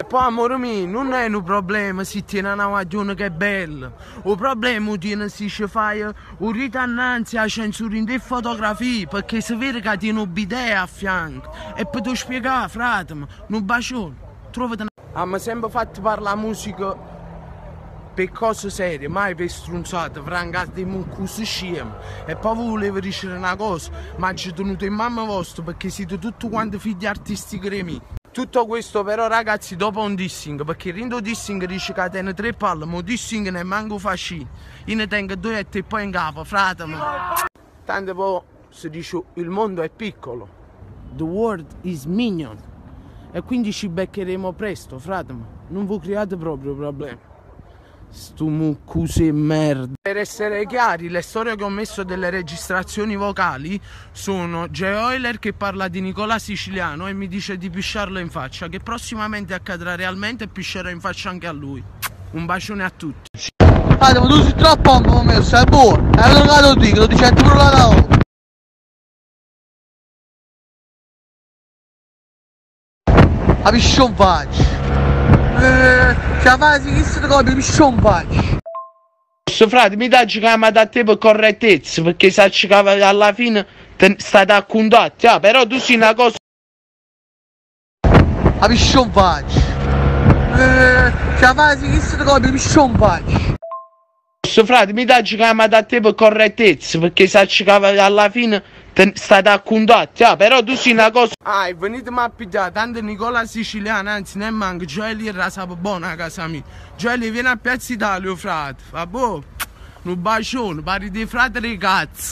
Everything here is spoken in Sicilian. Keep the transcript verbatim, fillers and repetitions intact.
E poi, amore mio, non è un problema si tieni una guagliona che è bella. U problema u tieni si ci fai u rito annanzi a censura in te fotografie, perché si vede ca tieni u bidet a fianco. E poi ti spiegà, fratemi, un bacione, trovati na... Amo sempre fatto parlare musica per cose serie, mai per strunzate, franca, di muccusi scemi. E poi vi volevo dicere una cosa, ma ci tenuto in mamma vostra perché siete tutti quanti figli artisti gremi. Tutto questo però, ragazzi, dopo un dissing, perché dentro dissing dice che tiene tre palle, ma dissing ne manco facì. Io ne tengo due e te poi in capo, fratemo. Tanto poi si dice il mondo è piccolo. The world is minion. E quindi ci beccheremo presto, fratemo. Non vi create proprio problemi. Stu muccusu 'e merda. Per essere chiari, le storie che ho messo delle registrazioni vocali sono Jay Euler che parla di Nicola Siciliano e mi dice di pisciarlo in faccia, che prossimamente accadrà realmente e piscerò in faccia anche a lui. Un bacione a tutti. Adamo, tu sei troppo un po' messo, è buono. È vero che lo dico, lo dice pure la volta. A piscione faccio. Eh, ci la fai, sì, chi se ne copre, piscione faccio. Sto frate, mi dà chiamata a te per correttezza, perché saccio che alla fine te, state a cuntatto, ah, però tu sei una cosa. A piscione faccio. Eh, ci la fai, sì, chi se ne copre, piscione faccio. Sto frate, mi dà chiamata a te per correttezza, perché saccio che alla fine te, state a cuntatto, ah, però tu sei una cosa. Ah, e venitemi a pigliare, tanto Nicola Siciliano, anzi, ne manca, Gioeli era sape buona a casa mia. Gioeli, vieni a Piazza Italia, frate, vabbò, un bacione, pari di frate di cazzo.